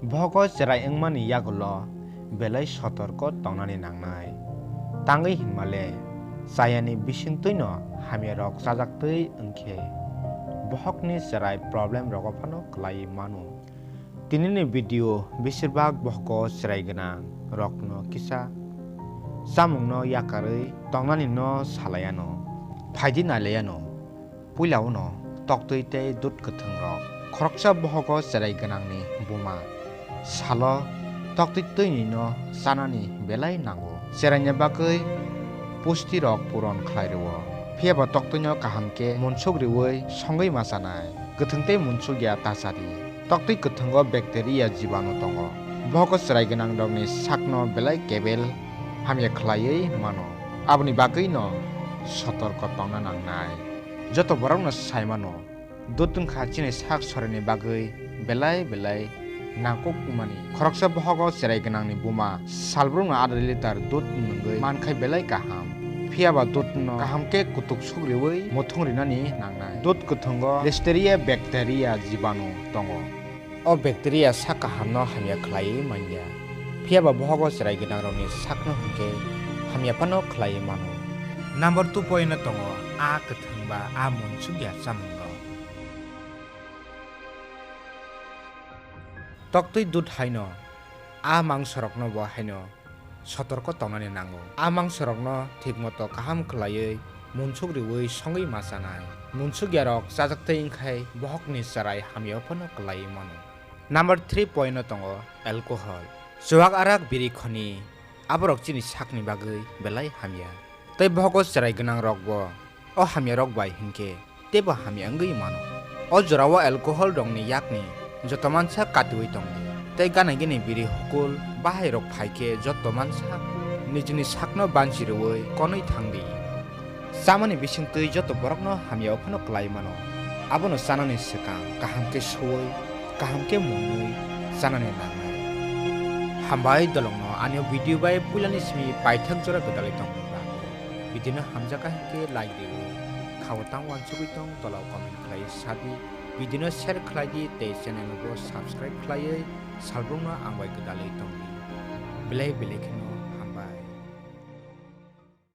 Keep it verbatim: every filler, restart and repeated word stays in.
Bohogo cherai wngmani yagulo belai sotorko tongnani nangnai. Tangwi hinmale, chayani bisingtwino hamyarok chajaktwi wngkhe, bohokni cherai problem rogo phano kwlaiwi mano. Tinini video besirbak bohogo cherai gwnang rokno kisa chamungno yakarwi tongnani no salaiano, phaidi nailaiano. Puilao no toktwi tei dud kwthwngrok. Khoroksa bohogo cherai gwnangni buma salo toktwi twini no chanani belai nango. Cheraini bagwi pusti rok puron khlai rwo. Phiya ba toktwi no kaham khe munsuk riwi songwi ma chanai. Kwthwng tei munsuk ya ta chadi. Toktwi kwthwngo bacteria jibanu tongo. Bohogo cherai gwnang rokni sakno belai kebel hamya khlaiwi mano. Aboni bagwi no sotorko tongna nangnai. Joto borokno sai mano, dud wngkha chini sak sorini bagwi belai belai nangkuk wngmani. Khoroksa bohogo cherai gwnangni buma salbrumno adha litar dud nwngwi mankhai belai kaham. Phiya ba dudno kaham khe kutuk suk riwi muthung rinani nangnai. Dud kwthwngo Listeria bacteria jibanu tongo. O bacteria sak kahamno hamya khlaiwi manya. Phiya ba bohogo cherai gwnangrokni sakno hwnkhe hamya phano khlaiwi mano. Number two point-o tongo a kwthwng ba a munsuk ya chamungrok. Toktwi dud haino a mangsorokno bo haino sotorko tongnani nango. A mangsorokno thikmoto kaham khlaiwi munsuk riwi songwi ma chanai. Munsuk yarok chajaktwi wngkhai bohokni cherai hamya phano kwlaiwi mano. Number three point-o tongo alcohol. Chuwak arak biri khoni aborok chini sakni bagwi belai hamya. Tei bohogo cherai gwnangrokbo o hamyarok bai hinkhe teibo hamya wngwi mano. O jorao alcohol rokni yakni joto mansa katiwi tongdi. Tei gana gini biri hukul bahairok phaikhe joto mansa nijini sakno banchi rwui konwi thangdi. Chamani bisingtwi joto borokno hamya phano kwlai mano. Abono chanani swkang kaham khe suwi, kaham khe mwnwi chanani nangnai. Hambai dolongno ani o video bai puilani simi paithak jora gwdalwi tongmani bagwi. Video no hamjakha hinkhe like riwi, khao tang uansugwi tong tolao comment khlai sadi. Video no share khlai di tei channel no bo subscribe khlaiwi salbrumno ang bai gwdalwi tong di. Belai belai kheno